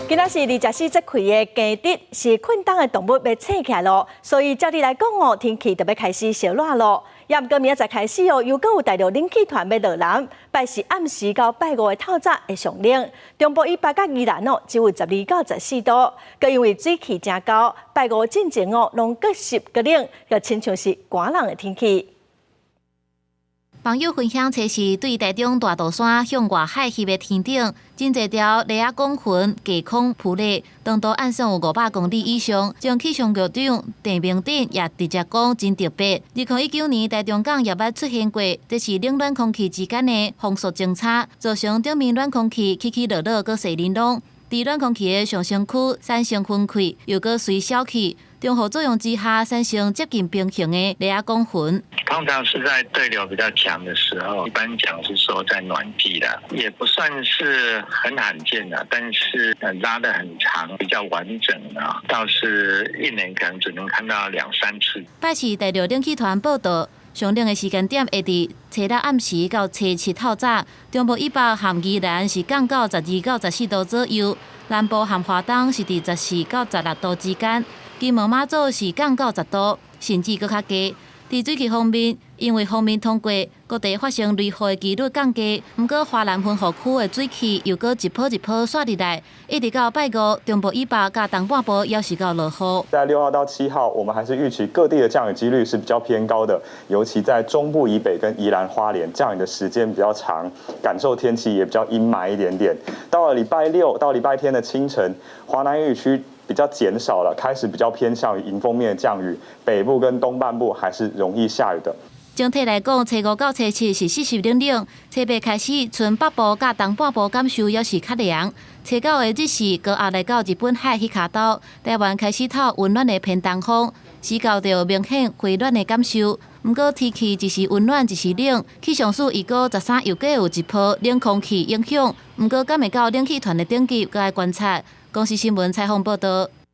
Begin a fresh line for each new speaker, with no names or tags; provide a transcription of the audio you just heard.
今仔是二十四節氣的驚蟄，是困冬的動物欲醒起來囉，所以照理來講哦，天氣就欲開始燒熱囉。也毋過明仔載開始哦，又閣有大陸冷氣團欲落南，拜四暗時到拜五的透早會上冷。中部以北佮宜蘭哦，只有12到14度。閣因為水汽誠厚，拜五進前哦，攏閣濕閣冷，就親像是寒人的天氣。
網友分享，這是對台中大肚山向外海翕的天頂，真濟條螺仔管雲低空鋪咧，長度按算有500公里以上。前氣象局長鄭明典也直接講真特別。2019年台中港也捌出現過，這是冷暖空氣之間的風速增差，造成頂面暖空氣起起落落，閣勢玲瑯。佇暖空氣的上升區產生雲塊，又閣隨消去。綜合作用之下，產生接近平行的螺仔管雲。
通常是在對流比較強的時候，一般講是說在暖季啦，也不算是很罕見的，但是拉得很長，比較完整啊，倒是一年可能只能看到兩三次。
拜四大陸冷氣團報道，上冷的時間點會佇初六暗時到初七透早，中部以北和宜蘭是降到12到14度左右，南部和華東是佇14到16度之間。金門馬祖是降到10度，甚至閣較低。佇水氣方面，因為鋒面通過，各地發生雷雨的幾率降低。毋過華南雲雨區的水汽又閣一波一波竄入來，一直到拜五，中部以北佮東半部猶是閣落雨。
在6號到7號，我們還是預期各地的降雨幾率是比較偏高的，尤其在中部以北跟宜蘭花蓮，降雨的時間比較長，感受天氣也比較陰霾一點點。到了禮拜六到禮拜天的清晨，華南雨區比較減少了，開始比較偏向於迎風面的降雨，北部跟東半部還是容易下雨的。
整體來講，初五到初七是濕濕冷冷，初八開始，賰北部佮東半部感受猶是較涼。初九的日時，高壓來到日本海彼跤兜，台灣開始透溫暖的偏東風，時到就明顯回暖的感受。毋過天氣一時溫暖，一時冷，氣象署預估13又閣有一波冷空氣影響。毋過敢會到冷氣團的等級，閣愛觀察。公視新聞採訪報道。